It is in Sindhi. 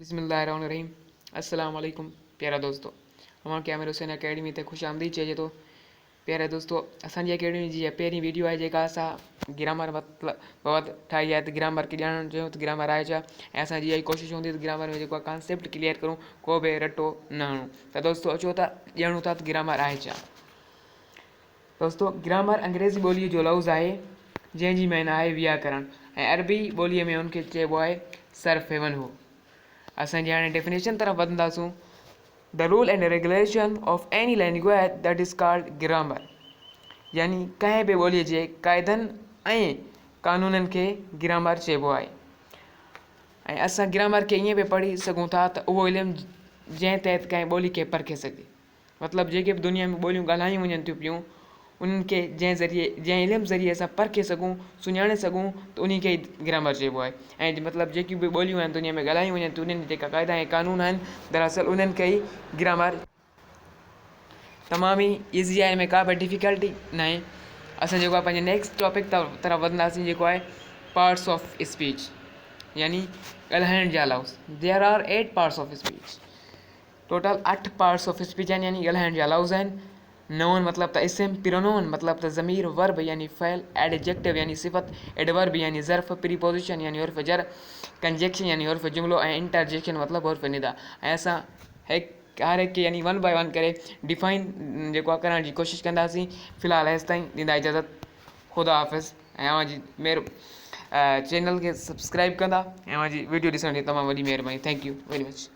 بسم الله الرحمن الرحيم السلام عليڪم پيارا دوستو اوهان کي عامر حسين اڪيڊمي تي خوش آمديد چئجي ٿو پيارا دوستو اسان جي اڪيڊمي جي اها پهرين ويڊيو آهي جيڪا اسان گرامر مطلب بابت ٺاهي آهي ته گرامر کي ڄاڻڻ چاهيون ته گرامر آهي ڇا ۽ اسان جي اها ڪوشش هوندي ته گرامر ۾ جيڪو آهي ڪانسيپٽ ڪليئر ڪرون ڪو به رٽو نه هڻون ته دوستو اچو ته ڄاڻون ٿا ته گرامر آهي ڇا دوستو گرامر انگريزي ٻوليء جو لفظ آهي جنهن جي معنيٰ آهي وياڪرڻ ۽ عربي ٻوليء ۾ ان کي چئبو آهي صرف ونحو. اسان جي هاڻي ڊيفينيشن طرف وڌنداسون The rule and regulation of any language that is called grammar يعني ڪنهن به ٻوليء جي قاعدن ۽ قانونن کي گرامر چئبو آهي ۽ اسان گرامر کي ائين به پڙهي سگهون ٿا ته اهو علم جنهن تحت ڪنهن ٻولي کي پرکي سگهجي. مطلب جيڪي به دنيا ۾ ٻوليون ڳالهايون وڃن ٿيون پيون انهن کي جنهن ذريعي جنهن علم ذريعي اسان پرکي سگهون سڃاڻي سگهون ته انهي کي ئي گرامر چئبو آهي ۽ مطلب جيڪيون به ٻوليون آهن دنيا ۾ ڳالهايون وڃن ٿيون انهن جا جيڪا قاعدا ۽ قانون آهن دراصل انهن کي ئي گرامر تمام ئي ايزي آهي ان ۾ ڪا به ڊفيڪلٽي ناهي اسان جيڪو آهي پنهنجي نيڪسٽ ٽاپڪ طرف وڌنداسين جيڪو آهي پارٽس آف اسپيچ يعني ڳالهائڻ جا لفظ there are eight parts of speech total اٺ پارٽس آف اسپيچ آهن يعني ڳالهائڻ جا لفظ آهن. نون مطلب ته اسم، پرونون مطلب ته ضمير، ورب يعني فعل، ايڊجيڪٽو يعني صفت، ايڊورب يعني ظرف، پريپوزيشن يعني حرف جر، ڪنجيڪشن يعني حرف جملو ۽ انٽرجيڪشن مطلب حرف ندا ۽ اسان هڪ هر هڪ کي يعني ون باء ون ڪري ڊيفائن جيڪو آهي ڪرڻ جي ڪوشش ڪنداسين في الحال هيستائين ڏيندا اجازت خدا حافظ ۽ اوهان جي مهر چينل کي سبسڪرائب ڪندا ۽ اوهان جي ويڊيو ڏسڻ جي تمام وڏي مهرباني thank you very much.